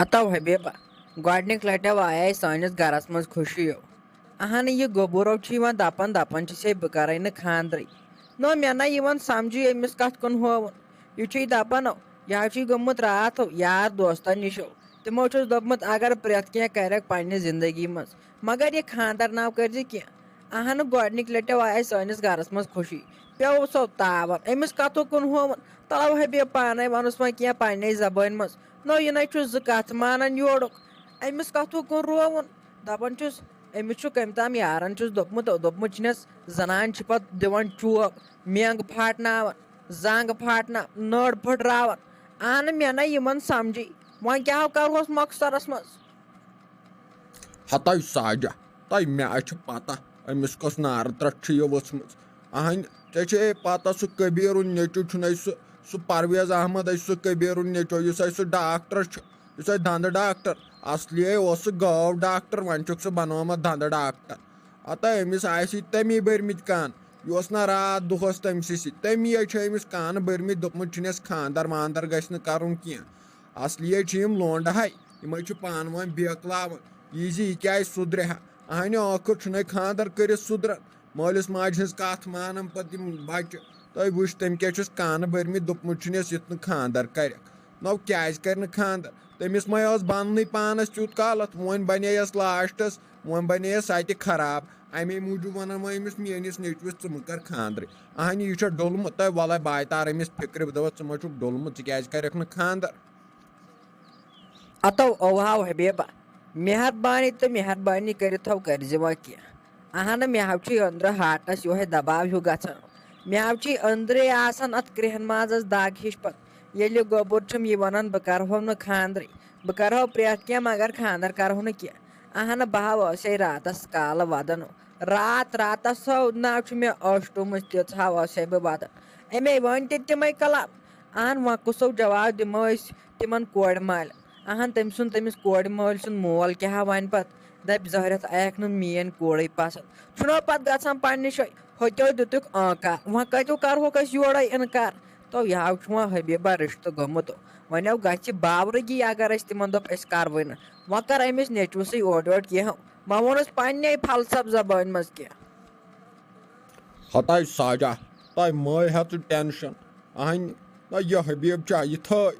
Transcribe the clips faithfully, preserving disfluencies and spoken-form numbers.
ہتو حبیبہ، گۄڈنِک لٹہِ آیے سٲنِس گرس منٛز خوشی ہیو۔ اہنہٕ، یہِ گوٚبُرو چھُ یِوان دپان، دپان چھُ سے بہٕ کرے نہٕ خاندرٕے۔ نو، مےٚ نہ یِوان سمجھے أمِس کتھ کُن ہووُن۔ یہِ چھُے دپان، یہِ حظ چھُے گوٚمُت راتھ یار دوستن نِش۔ تِمو چھُس دوٚپمُت، اگر پرٛٮ۪تھ کینٛہہ کرکھ پننہِ زندگی منٛز، مگر یہِ خاندر ناو کٔرزِ کینٛہہ۔ اہنہٕ، گۄڈنِک لٹہِ آیے سٲنِس گرس منٛز خوشی۔ پیوٚو سو تاوان، أمِس کتھُک کُن ہووُن۔ تلو حبیب، پانے ونُس وۄنۍ کینٛہہ پننے زبٲنۍ منٛز۔ نو، یہِ نَے چھُس زٕ کَتھ مانان یورُک۔ أمِس کَتھُک کُن رووُن؟ دَپان چھُس، أمِس چھُ کٔمۍ تام یارَن چھُس دوٚپمُت، دوٚپمُت چھُنَس، زَنان چھِ پَتہٕ دِوان چوب، مینٛگ پھاٹناوان، زنٛگ پھاٹناوان، نٔر پھٕٹراوان۔ اَہنہٕ، مےٚ نَے یِمَن سَمجی۔ وۄنۍ کیٛاہ کَرہوس مۄخصرَس منٛز؟ ہتاے ساجہ، تۄہہِ مےٚ چھِ پتہ أمِس کۄس نارٕ ترٛٹھ چھِ یہِ ؤژھمٕژ۔ اہنہِ، ژےٚ چھے پتہ سُہ کبیرُن نیٚچو چھُنَے سُہ، سُہ پرویز احمد اَسہِ سُہ کبیرُن نیٚچو یُس اَسہِ سُہ ڈاکٹر چھُ، یُس اَسہِ دندٕ ڈاکٹر۔ اصلی اوس سُہ گٲو ڈاکٹر، وۄنۍ چھُکھ سُہ بنومُت دندٕ ڈاکٹر۔ ہتا أمِس آسی تمی بٔرمٕتۍ کن، یہِ اوس نہ راتھ دۄہس تٔمۍ سٕے سۭتۍ۔ تمی چھِ أمِس کن بٔرمٕتۍ، دوٚپمُت چھُنَس خاندر واندر گژھِ نہٕ کرُن کینٛہہ۔ اصلی چھِ یِم لونڈٕ ہاے، یِمے چھِ پانہٕ ؤنۍ بیکلاوان۔ یہِ زِ یہِ کیازِ سُدرِ ہا؟ اہنہِ ٲخٕر چھُنَے خاندر کٔرِتھ سُدران۔ مٲلِس ماجہِ ہٕنٛز کتھ مانان پتہٕ یِم بچہِ۔ تۄہہِ وٕچھ، تٔمۍ کیٛاہ چھُس کانہٕ بٔرمٕتۍ، دوٚپمُت چھُنَس یُتھ نہٕ خاندر کرٮ۪کھ۔ نو کیازِ کرِ نہٕ خاندر؟ تٔمِس مَے ٲس بننٕے پانس تیوٗت کال، اتھ وۄنۍ بنے یس لاسٹس، وۄنۍ بنے یس سۄ تہِ خراب۔ امے موٗجوٗب ونان وۄنۍ أمِس میٲنِس نیٚچوِس، ژٕ مہٕ کر خاندرٕے۔ اہنہِ، یہِ چھا ڈوٚلمُت؟ تۄہہِ وَلَے بہٕ آے تارٕ أمِس فِکرِ، بہٕ دَپَس، ژٕ ما چھُکھ ڈوٚلمُت، ژٕ کیٛازِ کَرٮ۪کھ نہٕ خاندَر؟ اتو اوہاو حبیبہ، مہربانی تہٕ مہربانی کٔرِتھ تھو کٔرزِ وۄنۍ کینٛہہ۔ اہنہٕ، مےٚ حظ چھُ أنٛدرٕ ہارٹس یِہوٚے دباو ہیوٗ گژھان۔ مےٚ حظ چھُے أنٛدرٕے آسان اتھ کرٛیٚہن مازس دگ ہِش پتہٕ۔ ییٚلہِ یہِ گوٚبُر چھُم، یہِ ونان، بہٕ کرہو نہٕ خاندرٕے، بہٕ کرہو پرٛٮ۪تھ کینٛہہ، مگر خاندر کرہو نہٕ کینٛہہ۔ اہنہٕ، بہٕ ہا ٲسے راتس کالہٕ ودان۔ راتھ راتس ہو نہ چھُ مےٚ ٲشٹومٕژ تیٖژ ہا ٲسے بہٕ ودان۔ اَمے ؤنۍ تہِ تِمے کلام۔ اہن، وۄنۍ کُسو جواب دِمو أسۍ تِمن کورِ مالٮ۪ن؟ اہن، تٔمۍ سُنٛد، تٔمِس کورِ مٲلۍ سُنٛد مول کیٛاہ وَنہِ پتہٕ؟ دَپہِ، ظٲہرَتھ آیَکھ نہٕ میٛٲنۍ کورٕے پسنٛد۔ چھُنہ پتہٕ گژھان پننہِ جایہِ، ہوٚتیو دِتُکھ آنکار، وۄنۍ کَتیو کرہوکھ أسۍ یورَے اِنکار؟ تو یہِ ہاو چھُ وۄنۍ حبیبہ رِشتہٕ گوٚمُت۔ وۄنۍ آو گژھِ باورٕگی اگر أسۍ تِمن دوٚپ أسۍ کروٕے نہٕ۔ وۄنۍ کر أمِس نیٚچوِسٕے اورٕ یورٕ کینٛہہ، وۄنۍ ووٚنُس پننے فلسف زبٲنۍ منٛز کینٛہہ۔ ہتاے ساجہ، تۄہہِ مہٕ ہیٚتو ٹینشن۔ اہنہِ، نہ یہِ حبیب چھا یِتھٲے،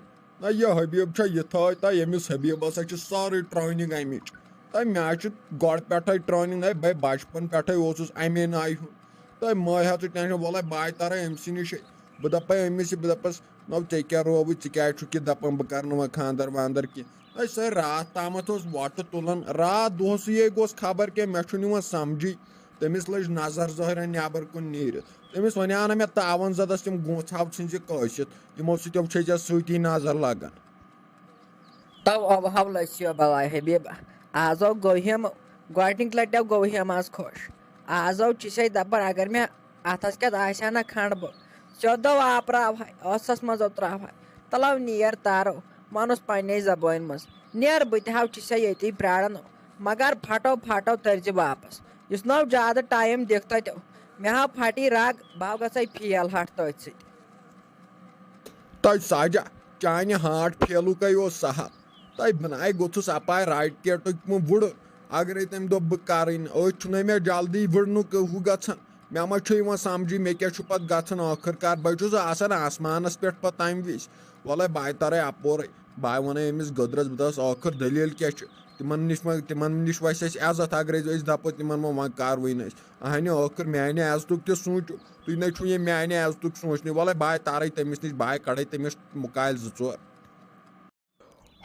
نہ یہِ حبیب چھا یِتھٲے، تۄہہِ ییٚمِس حبیبس ہا چھِ سٲرٕے ٹریننگ امِچ۔ تۄہہِ مےٚ ہا چھِ گۄڈٕ پٮ۪ٹھے ٹریننگ، ہے بے بچپن پٮ۪ٹھے اوسُس امے نایہِ ہُنٛد۔ تۄہہِ مہٕ ہیٚتو ٹینشن، وۄلے بہٕ آے ترے أمۍ سٕے نِشے۔ بہٕ دپے أمِس یہِ، بہٕ دپس، نو ژےٚ کیٛاہ رووُے، ژٕ کیٛازِ چھُکھ یہِ دپان بہٕ کرٕ نہٕ وۄنۍ خاندر واندر کینٛہہ۔ ہے سۄے راتھ تامتھ اوس وۄٹہٕ تُلان، راتھ دۄہسٕے گوس خبر کیٛاہ، مےٚ چھُنہٕ یِوان سمجھے۔ تٔمِس لٔج نظر ظٲہرا نٮ۪بر کُن نیٖرِتھ۔ تٔمِس وَنیٛاو نہٕ مےٚ تاوَن زَدَس تِم گونٛژھ ہاو ژھٕنزِ کٲسِتھ، یِمو سۭتۍ چھے ژےٚ سۭتی نظر لگان۔ تو اوہو لٔسیو بلاے حبیبہ، آزو گوٚو ہیم، گۄڈنِک لٹیو گوٚو ہیم آز خۄش۔ آزو چھِ سے دپان اگر مےٚ اتھس کٮ۪تھ آسہِ ہا نہ کھنڈ بہٕ، سیوٚدو آپراوہے، ٲسس منٛزو تراوہے۔ تلو نیر تارو، ونُس پننے زبٲنۍ منٛز، نیر بہٕ تہِ ہاو چھِ سے ییٚتی پراران، مگر پھٹو پھٹو ترزِ واپس۔ یُس نو زیادٕ ٹایم دِکھ تتہِ، مےٚ ہاو پھٹی رگ، بہٕ ہاو گژھے فیل ہٹھ تٔتھۍ سۭتۍ۔ تۄہہِ ساجا، چانہِ ہارٹ فیلُکے اوس سہل۔ تۄہہِ بناے گوٚژھُس اپارِ راکیٹُک وُڈُن۔ اگرے تٔمۍ دوٚپ بہٕ کرٕے نہٕ، أتھۍ چھُنَے مےٚ جلدی وُڈنُک ہُہ گژھان۔ مےٚ ما چھُ یِوان سمجھٕے، مےٚ کیٛاہ چھُ پتہٕ گژھان ٲخٕر کار؟ بہٕ چھُس آسان آسمانس پٮ۪ٹھ پتہٕ تمہِ وِزِ۔ وۄلے بہٕ ترے اپورے۔ بہٕ ونے أمِس گٔدرس، بہٕ دپس، ٲخٕر دٔلیٖل کیٛاہ چھِ؟ تِمن نِش ما، تِمن نِش وسہِ اَسہِ عزت، اگرے أسۍ دپو تِمن ما وۄنۍ کروٕے نہٕ أسۍ۔ اہنہِ، ٲخٕر میانہِ عزتُک تہِ سوٗنٛچِو۔ تُہۍ نے چھُو یہِ میانہِ عزتُک سوٗنٛچنٕے۔ وۄلے بہٕ آے ترے تٔمِس نِش، بہٕ آے کڑے تٔمِس مُکالۍ زٕ ژور۔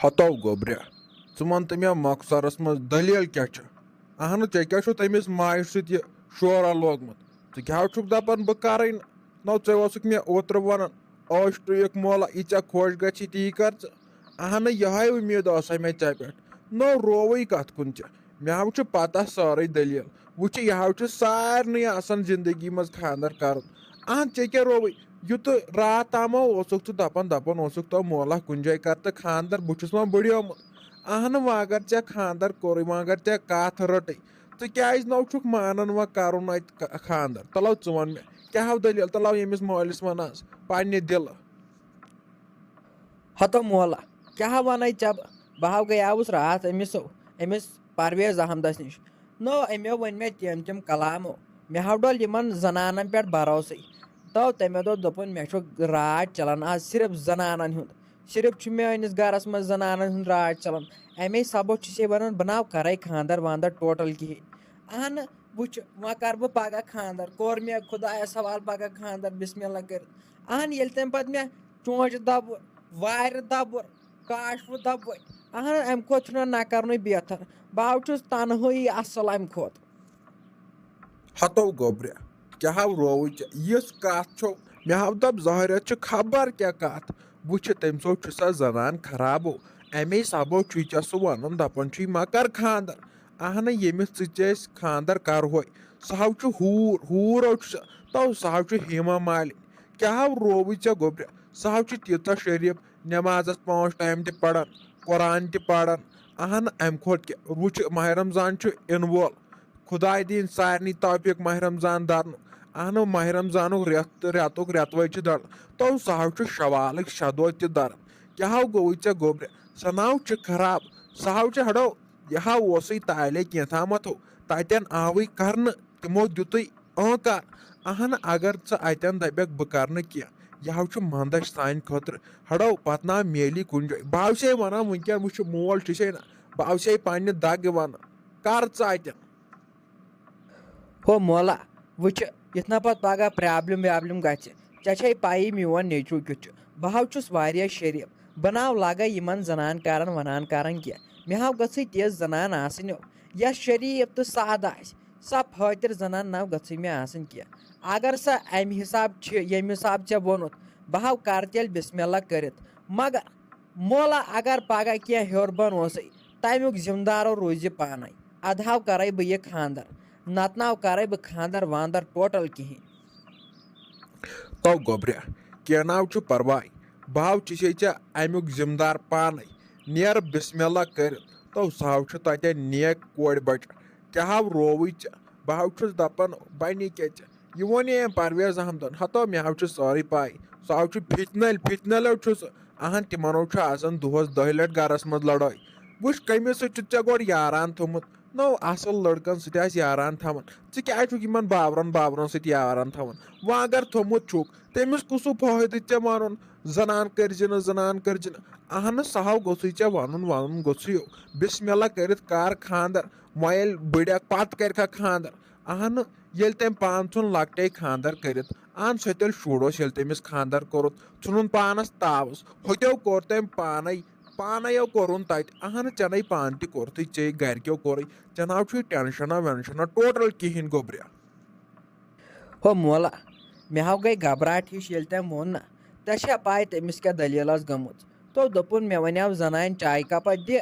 ہتو گوٚبرِ، ژٕ وَن تہٕ مےٚ مۄخصرس منٛز دٔلیٖل کیٛاہ چھِ؟ اہنہٕ، ژےٚ کیٛاہ چھُ تٔمِس ماجہِ سۭتۍ یہِ شورا لوگمُت؟ ژٕ کیٛاہ چھُکھ دپان بہٕ کرے نہٕ؟ نو، ژےٚ اوسُکھ مےٚ اوترٕ وَنان، عٲش ٹُوِک مولا، یہِ ژےٚ خۄش گژھی تی کر ژٕ۔ اہنہٕ، یِہے اُمید ٲسے مےٚ ژےٚ پٮ۪ٹھ۔ نو، رووٕے کتھ کُن ژےٚ؟ مےٚ ہاو چھُ پتہ سٲرٕے دٔلیٖل۔ وٕچھِ، یہِ ہاو چھُ سارنٕے آسان زندگی منٛز خانٛدر کرُن۔ اہن، ژےٚ کیٛاہ رووٕے؟ یُتھ راتھ تامو اوسُکھ ژٕ دپان، دپان اوسُکھ تو مولا کُنہِ جایہِ کر تہٕ خانٛدر، بہٕ چھُس وۄنۍ بٕڑیومُت۔ اہنہٕ، وۄنۍ اگر ژےٚ خانٛدر کوٚرُے، وۄنۍ اگر ژےٚ کتھ رٔٹٕے، ژٕ کیٛازِ نو چھُکھ مانان وۄنۍ کرُن اتہِ خ-، خانٛدر؟ تلو ژٕ وَن مےٚ، کیٛاہ ہاو دٔلیٖل؟ تلو ییٚمِس مٲلِس وَن آز پننہِ دِلہٕ۔ ہتو مولا، کیٛاہ ونے ژےٚ بہٕ؟ بہٕ ہاو گٔیاوُس راتھ أمِس أمِس پرویز احمدس نِش۔ نو أمۍ ؤنۍ مےٚ تِم تِم کلامو۔ مےٚ ہاو ڈوٚل یِمن زنانن پٮ۪ٹھ بھروسٕے۔ تو تٔمۍ دوٚپ دوٚپُن مےٚ چھُ راج چلان آز صرف زنانن ہُنٛد۔ صرف چھُ میٲنِس گرس منٛز زنانن ہُنٛد راج چلان۔ امے سبب چھُ سے ونان بہٕ ناو کرے خاندر واندر ٹوٹل کِہینۍ۔ اہنہٕ وٕچھ وۄنۍ کرٕ بہٕ پگاہ خاندر۔ کوٚر مےٚ خدایس حوالہٕ پگاہ خاندر بسم اللہ کٔرِتھ۔ اہن ییٚلہِ تٔمۍ پتہٕ مےٚ چونچہِ دبُر، وارِ دبُر، کاشوٕ دبُر۔ اہن امہِ کھۄتہٕ چھُنہ نہ کرنُے بہتر۔ بہٕ ہاو چھُس تنہٲیی اصل امہِ کھۄتہٕ۔ ہتو گوٚبرِ، کیٛاہ ہاو رووُے ژےٚ؟ یِژھ کتھ چھو؟ مےٚ ہاو دپ ظٲہرت چھِ خبر کیٛاہ کتھ۔ وٕچھِ تٔمۍ سو چھُ سا زنان خرابو۔ امے سبو چھُے ژےٚ سُہ ونان دپان چھُے مہ کر خاندر۔ اہنہٕ ییٚمِس ژٕ ژےٚ أسۍ خاندر کرہوے، سُہ ہاو چھُ ہوٗر، ہوٗر ہاو چھُ سُہ، تو سُہ ہاو چھُ ہیما مالِنۍ۔ کیٛاہ ہاو رووُے ژےٚ گوٚبرِ؟ سُہ ہاو چھُ تیٖژاہ شریٖف، نمازس پانٛژھ ٹایم تہِ پران، قرآن تہِ پران۔ اہنہٕ امہِ کھۄتہٕ کیٛاہ؟ وٕچھِ ماہِ رمضان چھُ یِنہٕ وول۔ خداے دِیِن سارنٕے توفیٖق ماہِ رمضان درنُک۔ اہنو ماہِ رمضانُک رٮ۪تھ تہٕ رٮ۪تُک رٮ۪تہٕ وٲے چھِ دران۔ تو سُہ ہاو چھُ شوالٕکۍ شےٚ دۄہ تہِ دران۔ کیٛاہ ہاو گوٚوُے ژےٚ گوٚبرِ؟ سۄ ناو چھِ خراب۔ سُہ ہاو چھُ ہڑو، یہِ ہاو اوسُے تالے کینٛہہ تامتھ ہو۔ تتٮ۪ن آوٕے کرنہٕ، تِمو دیُتُے آنکار۔ اہنہٕ اگر ژٕ اتٮ۪ن دپکھ بہٕ کرنہٕ کینٛہہ، یہِ ہاو چھُ مندچھ سانہِ خٲطرٕ۔ ہڑو پتہٕ نا میلی کُنہِ جایہِ۔ بہٕ ہاو چھے ونان وٕنکیٚن وٕچھِ مول چھُ چھے نہ، بہٕ ہاو چھے پننہِ دگہِ ونان۔ کر ژٕ اتٮ۪ن۔ ہو مولا، وٕچھِ، یُتھ نہ پتہٕ پگاہ پرابلم وابلم گژھِ۔ ژےٚ چھے پایی میون نیٚچو کیُتھ چھُ۔ بہٕ ہاو چھُس واریاہ شریٖف۔ بہٕ ناو لگے یِمن زنان کارن ونان کران کینٛہہ۔ مےٚ ہاو گٔژھٕے تِژھ زنان آسٕنۍ، یۄس شریٖف تہٕ سادٕ آسہِ۔ سۄ فٲطر زنان ناو گٔژھٕے مےٚ آسٕنۍ کینٛہہ۔ اگر سۄ امہِ حساب چھِ، ییٚمہِ حساب ژےٚ ووٚنُتھ، بہٕ ہاو کرٕ تیٚلہِ بسم اللہ کٔرِتھ۔ مگر مولا اگر پگاہ کینٛہہ ہیوٚر بۄن اوسُے، تمیُک ذمہٕ دارو روٗزِ پانے۔ ادٕ ہاو کرے بہٕ یہِ خاندر، نتہٕ ناو کرے بہٕ خاندر واندر ٹوٹل کِہینۍ۔ تو گوٚبریا، کینٛہہ ناو چھُ پرواے، بہٕ ہاو چھُسے ژےٚ امیُک ذمہٕ دار پانے۔ نیر بسم اللہ کٔرِتھ، تو سُہ ہاو چھُ تتٮ۪ن نیک کورِ بچہِ۔ کیٛاہ ہاو رووُے ژےٚ؟ بہٕ ہاو چھُس دپان بنہِ کیٛاہ ژےٚ؟ یہِ ووٚن یہِ أمۍ پرویز احمدن، ہتو مےٚ ہاو چھِ سٲرٕے پاے۔ سُہ ہاو چھُ فِتنٔلۍ، فِتنٔلۍ ہاو چھُ سُہ۔ اہن تِمن ہاو چھُ آسان دۄہس دہہِ لٹہِ گرس منٛز لڑٲے۔ وٕچھ کٔمِس سۭتۍ چھُتھ ژےٚ گۄڈٕ یاران تھوٚمُت؟ نو اصل لڑکن سۭتۍ آسہِ یاران تھاوان، ژٕ کیٛازِ چھُکھ یِمن باورن باورن سۭتۍ یاران تھاوان؟ وۄنۍ اگر تھوٚمُت چھُکھ، تٔمِس کُسُے فٲیدٕ ژےٚ ونُن؟ زنان کٔرزِ نہٕ، زنان کٔرزِ نہٕ۔ اہن سُہ ہاو گوٚژھُے ژےٚ ونُن، ونُن گوٚژھُے۔ بسم اللہ کٔرِتھ کر خاندر، وۄنۍ ییٚلہِ بٕڑٮ۪کھ پتہٕ کرِکھا خاندر۔ اہن ییٚلہِ تٔمۍ پانہٕ ژھُن لۄکٹے خاندر کٔرِتھ، اہن سۄ تیٚلہِ شُر اوس ییٚلہِ تٔمِس خاندر کوٚرُتھ، ژھُنُن پانس تاوس، ہوٚتیو کوٚر تٔمۍ پانے، پانے یو کوٚرُن تتہِ۔ اہن ژےٚ نے پانہٕ تہِ کوٚرتھٕے، ژےٚ گرِکیو کوٚرُے، ژےٚ ناو چھُے ٹینشنا وینشنا ٹوٹل کِہینۍ گوٚبریا۔ ہو مولا، مےٚ ہاو گٔے گھبراہٹ ہِش ییٚلہِ تٔمۍ ووٚن نہ، ژےٚ چھےٚ پاے تٔمِس کیٛاہ دٔلیٖل ٲس گٔمٕژ؟ تو دوٚپُن مےٚ وَنیٛاو زنانہِ چایہِ کپا دِ۔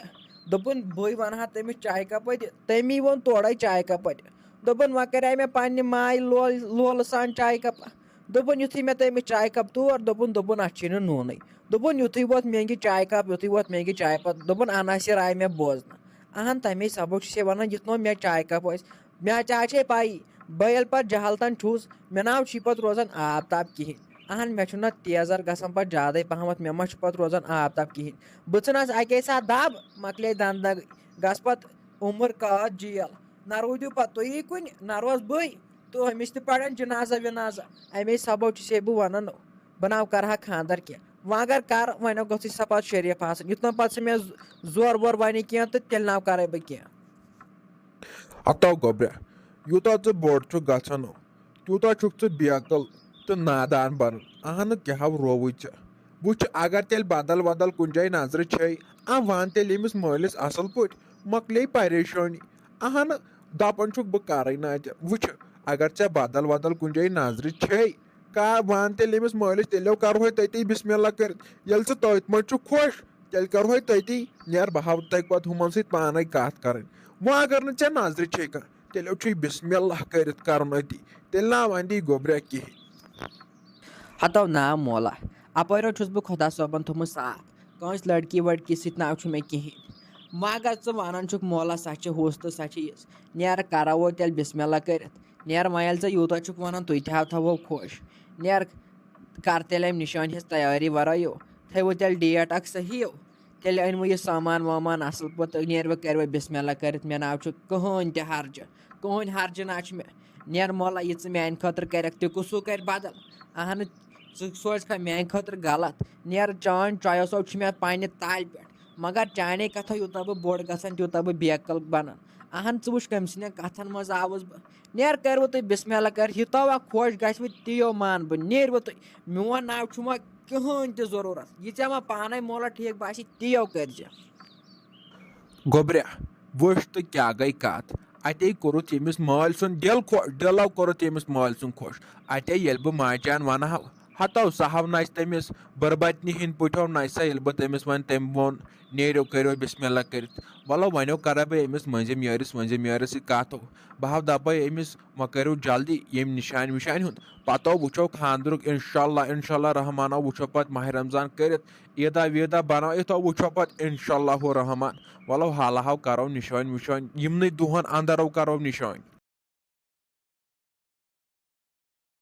دوٚپُن بٕے وَنہٕ ہا تٔمِس چایہِ کپا دِ۔ تٔمی ووٚن تورے چایہِ کپا دِ۔ دوٚپُن وۄنۍ کریٛاے مےٚ پننہِ مایہِ لول-، لولہٕ سان چایہِ کپا۔ دوٚپُن یُتھُے مےٚ تٔمِس چایہِ کپ تور، دوٚپُن، دوٚپُن اَتھ چھے نہٕ نوٗنٕے۔ دوٚپُن یُتھُے ووت مینگہِ چایہِ کپ، یُتھُے ووت مینگہِ چایہِ پتہٕ، دوٚپُن اَناسِر آیہِ مےٚ بوزنہٕ۔ اہن تَمے سبب چھُ سے وَنان یُتھ نہٕ مےٚ چایہِ کپ ٲسۍ۔ مےٚ ژےٚ چھے پَیی، بہٕ ییٚلہِ پَتہٕ جہالتن چھُس، مےٚ نہ چھُے پَتہٕ روزان آب تاب کِہینۍ۔ اہن مےٚ چھُنہ تیزر گژھان پَتہٕ زیادَے پَہمَتھ، مےٚ ما چھُ پَتہٕ روزان آب تاب کِہینۍ۔ بہٕ ژھٕنَس اَکے ساتہٕ دَب، مۄکلے دَنٛد دَگٕے، گژھٕ پَتہٕ عمر قٲد جیل۔ نہ روٗدِو پَتہٕ تُہی کُنہِ، نہ روز بٕے۔ تہٕ أمِس تہِ پَرن جِنازہ وِنازہ۔ اَمے سبب چھُسے بہٕ وَنان، بہٕ نہ کرٕ ہا خاندر کینٛہہ۔ وۄنۍ اگر کَرٕ، وۄنۍ گوٚژھُے سا پَتہٕ شریٖف آسُن۔ یُتھ نہٕ پَتہٕ سُہ مےٚ زورٕ وورٕ وَنہِ کینٛہہ، تہٕ تیٚلہِ نہ کَرَے بہٕ کینٛہہ۔ ہتو گوٚبریا، یوٗتاہ ژٕ بوٚڑ چھُکھ گژھان، تیوٗتاہ چھُکھ ژٕ بیقل تہٕ نادان بنان۔ اہنہٕ کیٛاہ ہو رووُے ژےٚ؟ وٕچھ، اگر تیٚلہِ بدل ودل کُنہِ جایہِ نظرِ چھے، آ، وَن تیٚلہِ أمِس مٲلِس اصل پٲٹھۍ، مۄکلے پریشٲنی۔ اہنہٕ، دپان چھُکھ بہٕ کرے نہٕ اتہِ۔ وٕچھ، اگر ژےٚ بدل ودل کُنہِ جایہِ نظرِ چھے، کا وَن تیٚلہِ أمِس مٲلِس، تیٚلہِ کرہوے تٔتی بسم اللہ کٔرِتھ۔ ییٚلہِ ژٕ تٔتھۍ منٛز چھُکھ خۄش، تیٚلہِ کرہوے تٔتی، نیر بہٕ ہاوٕ تۄہہِ پتہٕ ہُمن سۭتۍ پانے کتھ کرٕنۍ۔ وۄنۍ اگر نہٕ ژےٚ نظرِ چھے کانٛہہ، تیٚلہِ چھُے بسم اللہ کٔرِتھ کرُن أتی، تیٚلہِ نہ وندی گوٚبریا کِہینۍ۔ ہتو ناو مولا، اپٲرۍ حظ چھُس بہٕ خۄدا صٲبن تھوٚمُت صاف، کٲنٛسہِ لڑکی وڑکی سۭتۍ ناو چھُ مےٚ کِہینۍ۔ وۄنۍ اگر ژٕ ونان چھُکھ مولا سۄ چھِ ہُژھ تہٕ سۄ چھِ یِژھ، نیر کرو تیٚلہِ بسم اللہ کٔرِتھ۔ نیر وۄنۍ ییٚلہِ ژٕ یوٗتاہ چھُکھ ونان، تُہۍ تہِ ہاو تھاوو خۄش۔ نیر کر تیٚلہِ امہِ نِشٲنۍ ہٕنٛز تیٲری ورٲیِو، تھٲیِو تیٚلہِ ڈیٹ اکھ صحیح ہیوٗ۔ تیٚلہِ أنۍ وۄنۍ یہِ سامان وامان اَصٕل پٲٹھۍ تہٕ نیر وۄنۍ کَرِ وۄنۍ بِسمِ اللہ کٔرِتھ۔ مےٚ نہ حظ چھُ کٕہٕنۍ تہِ ہرجہِ، کٕہٕنۍ ہرجہِ نہ حظ چھُ مےٚ۔ نیر مۄلہ، یہِ ژٕ میٛانہِ خٲطرٕ کَرٮ۪کھ، تہِ کُس ہیوٗ کَرِ بدل؟ اَہَن، ژٕ سوزکھا میٛانہِ خٲطرٕ غلط؟ نیر، چٲنۍ چویِس حظ چھِ مےٚ پنٛنہِ تالہِ پٮ۪ٹھ، مگر چانے کَتھو یوٗتاہ بہٕ بوٚڑ گژھان، تیوٗتاہ بہٕ بیکل بَنان۔ اَہَن، ژٕ وٕچھ کٔمۍ سٕنٛدٮ۪ن کَتھَن منٛز آوُس بہٕ۔ نیر، کٔرِو تُہۍ بِسمِ اللہ کٔرِتھ، یوٗتاہ وۄنۍ خۄش گژھِ وۄنۍ تِیو مان بہٕ، نیرِو تُہۍ۔ میون نہ حظ چھُ وۄنۍ کٕہٕنۍ تہِ ضروٗرت۔ یہِ ژےٚ وۄنۍ پانے مۄلہ ٹھیٖک باسہِ، تِیو کٔرۍ زِ۔ گوٚبریا، وٕچھ تہٕ کیٛاہ گٔے کتھ۔ اتے کوٚرُتھ ییٚمِس مٲلۍ سُنٛد دِل خۄش، دِلو کوٚرُتھ ییٚمِس مٲلۍ سُنٛد خۄش۔ اتے ییٚلہِ بہٕ ماجہِ جان ونہٕ ہا، ہتو سہو نژِ تٔمِس، بُربتنہِ ہٕنٛدۍ پٲٹھۍ نژِ سا، ییٚلہِ بہٕ تٔمِس ونہٕ، تٔمۍ ووٚن، "نیرِو، کٔرِو بسم اللہ کٔرِتھ۔" ولو، وۄنۍ کَرا بہٕ أمِس مٔنٛزِم یٲرِس، مٔنٛزِم یٲرِس سۭتۍ کَتھ۔ بہٕ ہا دَپَے أمِس، وۄنۍ کٔرِو جلدی ییٚمہِ نِشانہِ وِشانہِ ہُنٛد۔ پَتہٕ وٕچھو خانٛدرُک، اِنشاءاللہ، اِنشاءاللہ رحمانہ، وٕچھو پَتہٕ ماہِ رمضان کٔرِتھ، عیٖدا ویٖدا بَنٲیِتھ، وٕچھو پَتہٕ اِنشاءاللہ رحمان۔ ولو، حالہ ہاو کَرو نِشٲنۍ وِشٲنۍ، یِمنٕے دۄہَن اَندَرو کَرو نِشٲنۍ۔